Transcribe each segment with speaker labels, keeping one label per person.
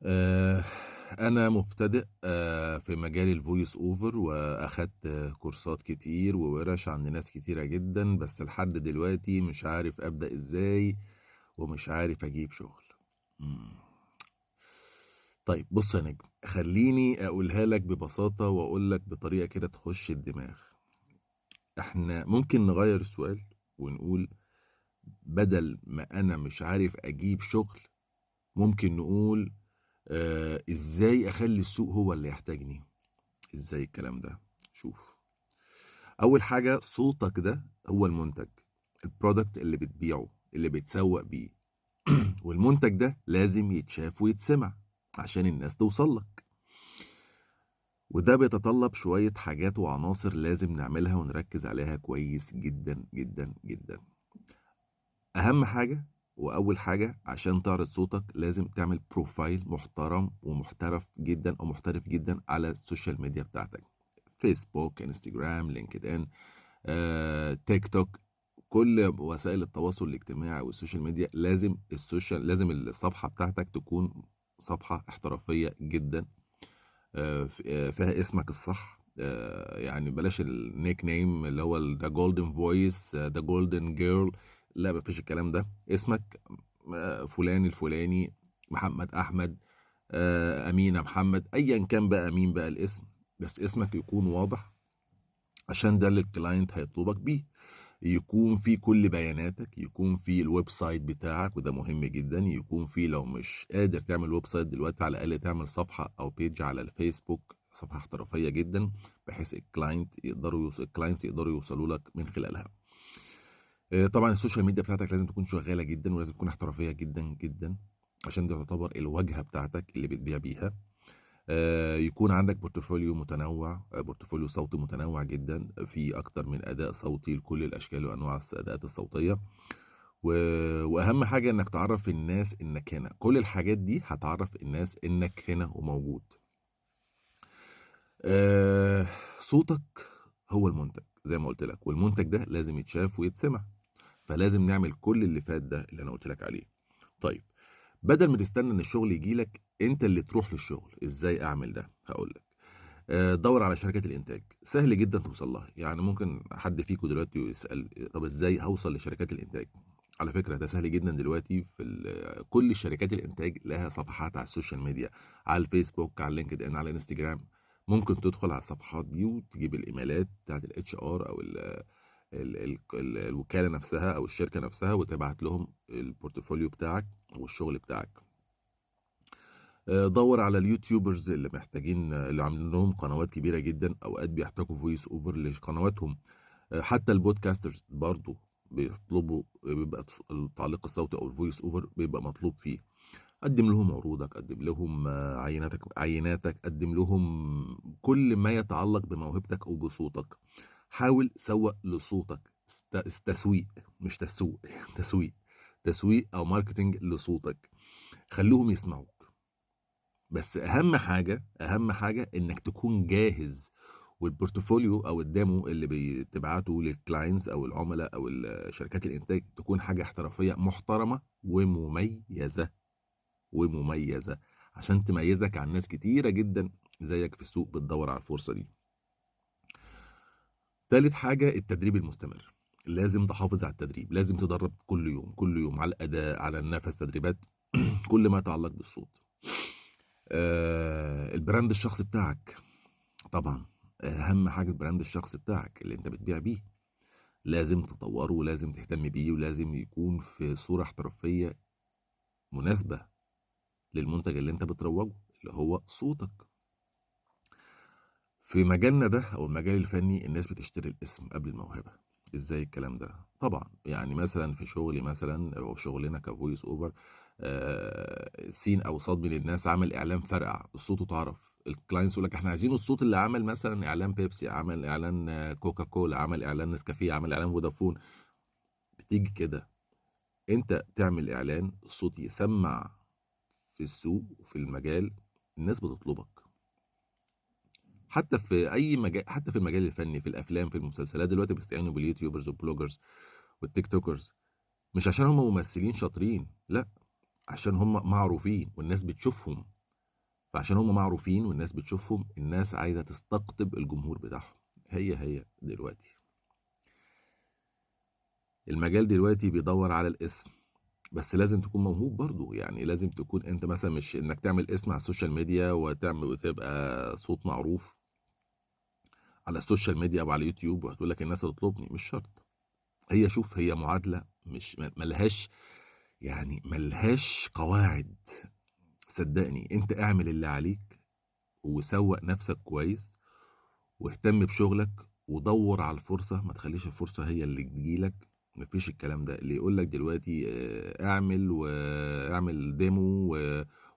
Speaker 1: آه، أنا مبتدئ في مجال ال voice over، وأخدت كورسات كتير وورش عند ناس كتيرة جدا، بس لحد دلوقتي مش عارف أبدأ إزاي ومش عارف أجيب شغل. مم. طيب بص يا نجم، خليني أقولها لك ببساطة وأقول لك بطريقة كده تخش الدماغ. احنا ممكن نغير السؤال ونقول بدل ما أنا مش عارف أجيب شغل، ممكن نقول إزاي أخلي السوق هو اللي يحتاجني. إزاي الكلام ده؟ شوف، أول حاجة صوتك ده هو المنتج، ال product اللي بتبيعه، اللي بتسوق بيه. والمنتج ده لازم يتشاف ويتسمع عشان الناس توصل لك، وده بيتطلب شوية حاجات وعناصر لازم نعملها ونركز عليها كويس جدا جدا جدا. أهم حاجة وأول حاجة عشان تعرض صوتك لازم تعمل profile محترم ومحترف جدا أو محترف جدا على ال social media بتاعتك، فيسبوك، انستجرام، لينكد ان، تيك توك، كل وسائل التواصل الاجتماعي وال social media. لازم الصفحة بتاعتك تكون صفحة احترافية جدا، فيها اسمك الصح، يعني بلاش ال nickname اللي هو the golden voice، the golden girl، لا مفيش الكلام ده. اسمك فلان الفلاني، محمد احمد، امينه محمد، ايا كان بقى مين بقى الاسم، بس اسمك يكون واضح عشان ده اللي ال client هيطلبك بيه. يكون في كل بياناتك، يكون في ال website بتاعك وده مهم جدا، يكون في لو مش قادر تعمل website دلوقتي على الاقل تعمل صفحة او page على الفيسبوك، صفحة احترافية جدا بحيث ال clients يقدروا يوصلوا لك من خلالها. طبعا ال social media بتاعتك لازم تكون شغالة جدا ولازم تكون احترافية جدا جدا عشان دي تعتبر الواجهة بتاعتك اللي بتبيع بيها. يكون عندك portfolio متنوع، portfolio صوتي متنوع جدا في اكتر من اداء صوتي لكل الاشكال وانواع الاداءات الصوتية. واهم حاجة انك تعرف الناس انك هنا. كل الحاجات دي هتعرف الناس انك هنا وموجود. صوتك هو المنتج زي ما قلت لك، والمنتج ده لازم يتشاف ويتسمع، فلازم نعمل كل اللي فات ده اللي انا قلت لك عليه. طيب بدل ما تستنى ان الشغل يجي لك، انت اللي تروح للشغل. ازاي اعمل ده؟ هقول لك. دور على شركات الانتاج، سهل جدا توصل لها. يعني ممكن حد فيكم دلوقتي يسال طب ازاي هوصل لشركات الانتاج؟ على فكرة ده سهل جدا دلوقتي، في كل شركات الانتاج لها صفحات على ال social media، على الفيسبوك، على لينكد ان، على الانستجرام. ممكن تدخل على الصفحات دي وتجيب الايميلات بتاعت ال HR او ال ال ال ال الوكالة نفسها او الشركة نفسها، وتبعت لهم ال portfolio بتاعك والشغل بتاعك. دور على ال YouTubers اللي محتاجين، اللي عاملين لهم قنوات كبيرة جدا، اوقات بيحتاجوا voice over لقنواتهم. حتى ال podcasters برضو بيطلبوا، بيبقى التعليق الصوتي او ال voice over بيبقى مطلوب فيه. قدم لهم عروضك، قدم لهم عيناتك، قدم لهم كل ما يتعلق بموهبتك او بصوتك. حاول سوق لصوتك، تسويق مش تسوق تسويق او marketing لصوتك، خلوهم يسمعوك. بس اهم حاجة انك تكون جاهز، وال portfolio او ال demo اللي بتبعته لل clients او العملاء او شركات الانتاج تكون حاجة احترافية محترمه ومميزة عشان تميزك عن ناس كتيرة جدا زيك في السوق بتدور على الفرصة دي. تالت حاجة التدريب المستمر، لازم تحافظ على التدريب، لازم تدرب كل يوم، كل يوم على الاداء، على النفس، تدريبات، كل ما يتعلق بالصوت. ال brand الشخصي بتاعك، طبعا اهم حاجة ال brand الشخصي بتاعك اللي انت بتبيع بيه، لازم تطوره ولازم تهتم بيه، ولازم يكون في صوره احترافية مناسبة للمنتج اللي انت بتروجه اللي هو صوتك. في مجالنا ده او المجال الفني الناس بتشتري الاسم قبل الموهبة. ازاي الكلام ده؟ طبعا يعني مثلا في شغلي مثلا او شغلنا ك voice over، سين او صاد من الناس عمل اعلان فرقع، الصوت اتعرف، ال clients يقول لك احنا عايزين الصوت اللي عمل مثلا اعلان بيبسي، عمل اعلان كوكا كولا، عمل اعلان نسكافيه، عمل اعلان فودافون. بتيجي كده انت تعمل اعلان، الصوت يسمع في السوق وفي المجال، الناس بتطلبك. حتى في اي مجال، حتى في المجال الفني، في الافلام، في المسلسلات، دلوقتي بيستعينوا بال YouTubers وال bloggers وال TikTokers، مش عشان هم ممثلين شاطرين، لا، عشان هم معروفين والناس بتشوفهم. فعشان هم معروفين والناس بتشوفهم، الناس عايزة تستقطب الجمهور بتاعهم. هي دلوقتي المجال دلوقتي بيدور على الاسم، بس لازم تكون موهوب برضو. يعني لازم تكون انت مثلا مش انك تعمل اسم على ال social media وتعمل وتبقى صوت معروف على ال social media او على اليوتيوب وهتقول لك الناس هتطلبني، مش شرط. هي شوف، هي معادلة مش ملهاش، يعني ملهاش قواعد. صدقني انت اعمل اللي عليك وسوق نفسك كويس واهتم بشغلك ودور على الفرصة، ما تخليش الفرصة هي اللي تجيلك. مفيش الكلام ده اللي يقولك دلوقتي اعمل واعمل demo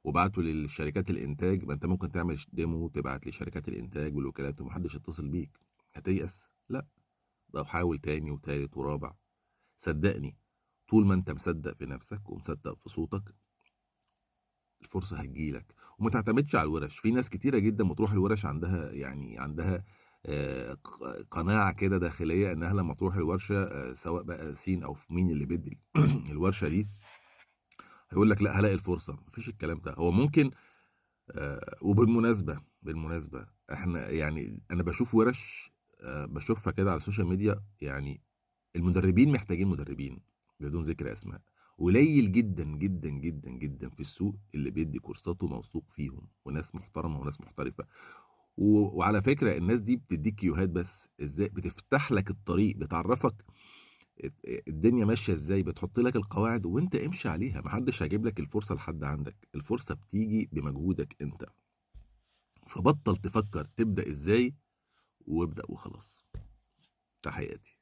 Speaker 1: وابعته للشركات الانتاج. ما انت ممكن تعمل demo وتبعت لشركات الانتاج والوكالات ومحدش يتصل بيك، هتيأس؟ لا، طب حاول تاني وتالت ورابع. صدقني طول ما انت مصدق في نفسك ومصدق في صوتك الفرصة هتجيلك. وما تعتمدش على الورش، في ناس كتيرة جدا بتروح الورش عندها يعني عندها قناعة كده داخلية انها لما تروح الورشة، سواء بقى سين او في مين اللي بيدي الورشة دي، هيقول لك لا هلاقي الفرصة. مفيش الكلام ده. هو ممكن، وبالمناسبة احنا يعني انا بشوف ورش، بشوفها كده على ال social media، يعني المدربين محتاجين مدربين بدون ذكر اسماء. قليل جدا جدا جدا جدا في السوق اللي بيدي كورساته موثوق فيهم وناس محترمة وناس محترفة. وعلى فكرة الناس دي بتديك كيوهات بس، ازاي بتفتح لك الطريق، بتعرفك الدنيا ماشية ازاي، بتحط لك القواعد وانت امشي عليها. محدش هيجيب لك الفرصة لحد عندك، الفرصة بتيجي بمجهودك انت. فبطل تفكر تبدأ ازاي وابدأ وخلاص. تحياتي.